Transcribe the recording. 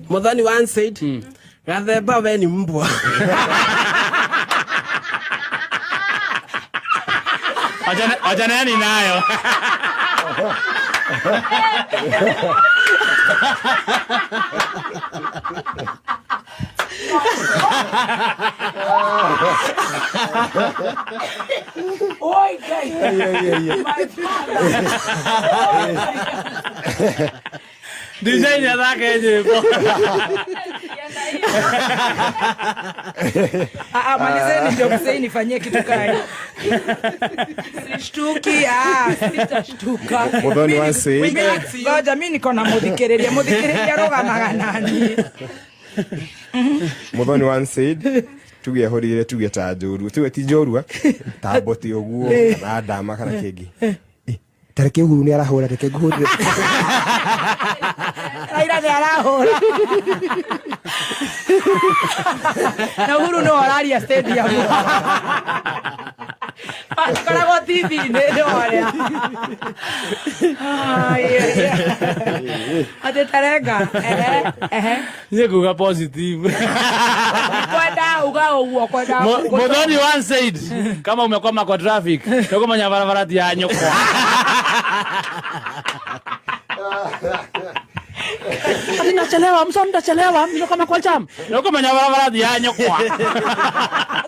Muthoni one said, Gathemba we ni mbwa. Wachanani nayo. Oi, Ngai. My father. Design athake nyĩmbo. Ah, ah, malizeni ndio msei nifanyie kitu kai. Sishtuki, ah, sitashtuka. Muthoni one said, Ngoja mi niko na muthikiriria, muthikiriria rugamaga nani. Muthoni one said, tuge ahũrire tuge ta njorua, tuge ti njorua, ta mboti ũguo, kana ndama kana kĩngĩ. Eh, ta reke Uhuru nĩ arahũra, reke ngũhũrĩre. Raila nĩ arahũra. Na Uhuru nĩwe ũraria stadium. Akoragwo TV-inĩ nĩ ũrĩa. Atĩ tarenga. Ehe, ehe. Niĩ nguga positive. Kwenda uga ũguo kwenda. Muthoni one said, kama umekwama kwa traffic, nĩũkũmenya barabara ti ya nyũkwa. Ati nachelewa, msa ndachelewa, nimekwama kwa jam. Nĩũkũmenya barabara ti ya nyũkwa.